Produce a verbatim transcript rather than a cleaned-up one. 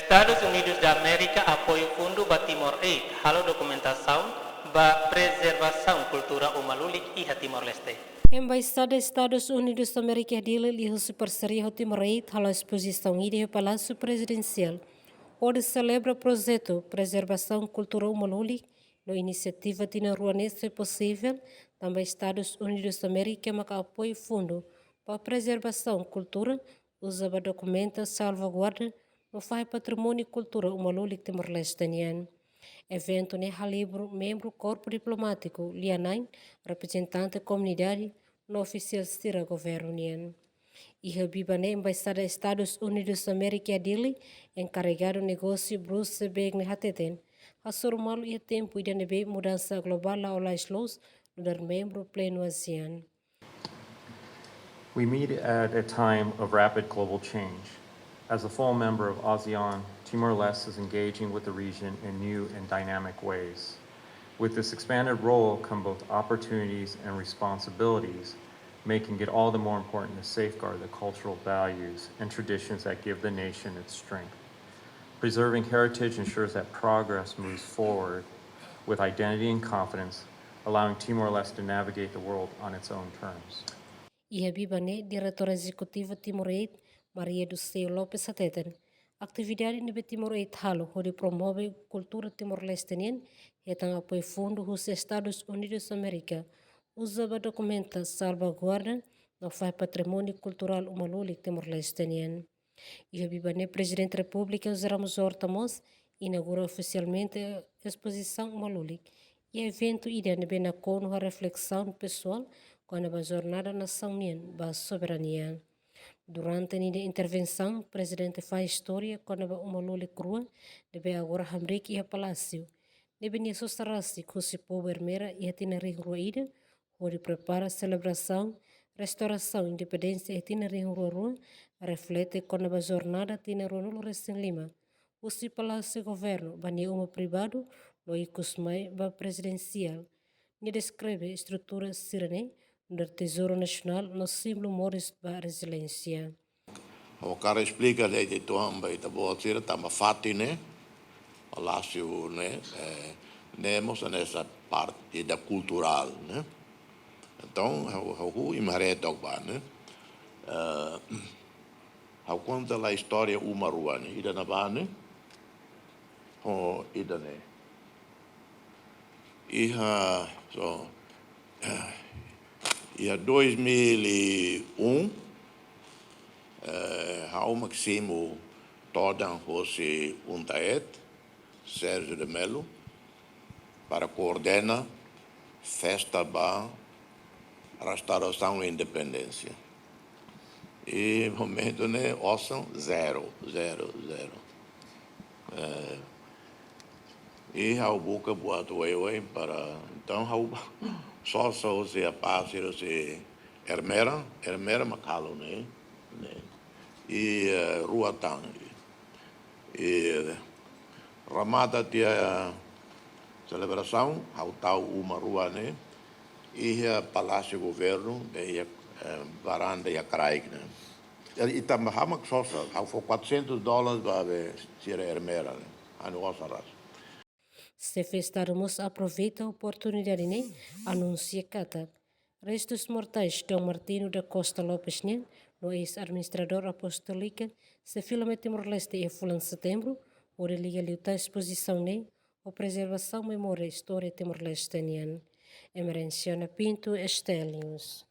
Estadus Unidus da Amérika apoiu fundu ba Timor Aid halo dokumentasaun ba prezervasaun kultura uma lulik iha Timor-Leste. Embaixada Estadus Unidus Amérika iha Dili liuhusi parseria ho Timor Aid halo espozisaun ida iha Palásiu Prezidensiál, hodi selebra projetu prezervasaun kultura uma lulik no inisiativa tinan rua ne'e sei posivel, tanba Estadus Unidus Amérika maka apoiu fundu ba prezervasaun kultura, uza ba dokumenta, salvaguarda no fahe patrimóniu kultura uma lulik Timor-Leste nian. Eventu ne'e halibur membru korpu diplomátiku, lia-na'in, reprezentante komunidade no ofisiál sira governu nian. Iha biban ne'e Embaixada Estadus Unidus Amérika iha Dili, enkarregadu negósiu Bruce Begne hateten, hasoru malu iha tempu ida ne'ebé mudansa globál la'o lais loos, nu'udar membru plenu ASEAN. We meet at a time of rapid global change. As a full member of ASEAN, Timor-Leste is engaging with the region in new and dynamic ways. With this expanded role come both opportunities and responsibilities, making it all the more important to safeguard the cultural values and traditions that give the nation its strength. Preserving heritage ensures that progress moves forward with identity and confidence, allowing Timor-Leste to navigate the world on its own terms. Iha biban ne'e, Diretora Ezekutiva Timor Aid, Maria do Céu Lopes hateten, atividade ne'ebé Timor Aid halo hodi promove kultura Timor-Leste nian, hetan apoiu fundu husi Estadus Unidus Amérika, uza ba dokumenta, salvaguarda no fahe patrimóniu kulturál uma lulik Timor-Leste nian. Iha biban ne'e Prezidente Repúblika José Ramos Horta mós inaugura ofisialmente espozisaun uma lulik, i eventu ida ne'ebé nakonu ho reflesaun pesoál kona-ba jornada nasaun nian ba soberania. Durante ninia intervensaun, Prezidente fahe istória kona-ba uma lulik rua ne'ebé agora hamriik iha Palásiu, ne'ebé nia sosa rasik husi povu Ermera iha tinan rihun rua ida, hodi prepara selebrasaun restorasaun independénsia iha tinan rihun rua rua, reflete kona-ba jornada tinan ruanulu resin lima, husi Palásiu Governu ba nia uma privadu no ikus mai ba prezidensiál. Nia deskreve estrutura sira-ne'e nu'udar tezouru nasionál no símbolu moris ba reziliénsia. Ha'u hakarak esplika de'it uitoan ba ita-boot sira tanba fatin ne'e, Palásiu ne'e, eh, ne'e mós hanesan parte ida kulturál, ne'e. Entaun, ha'u, ha'u, ha'u imi haree took ba, ne'e. Eh, ha'u konta lai istória uma rua ne'e, ida ne'ebá ne'e, ho ida-ne'e. Iha, so, iha dois mil e um, eh, ha'u mak simu todan hosi UNTAED, Sérgio de Mello, para koordena festa ba restaurasaun independénsia. I momentu ne'e osan zero, zero, zero. Eh, i ha'u buka buat oioin para, entaun ha'u sosa husi apá sira husi Ermera, Ermera mak halo ne'e, ne'e. I, eh, rua tan. I remata tiha selebrasaun, ha'u tau uma rua ne'e iha Palásiu Governu, be iha, eh, varanda iha kraik ne'e. I tanba ha'u mak sosa, ha'u fó quatrocentos dólares ba be sira Ermera ne'e, anu osan ras. Xefe Estadu mós aproveita oportunidade ne'e anunsia katak restus mortais Dom Martinho da Costa Lopes nian no eis-administradór apostólika sei fila mai Timor-Leste iha fulan Setembru, hodi liga liután espozisaun ne'e ho prezervasaun memória istória Timor-Leste nian. Emerenciana Pinto, STL News.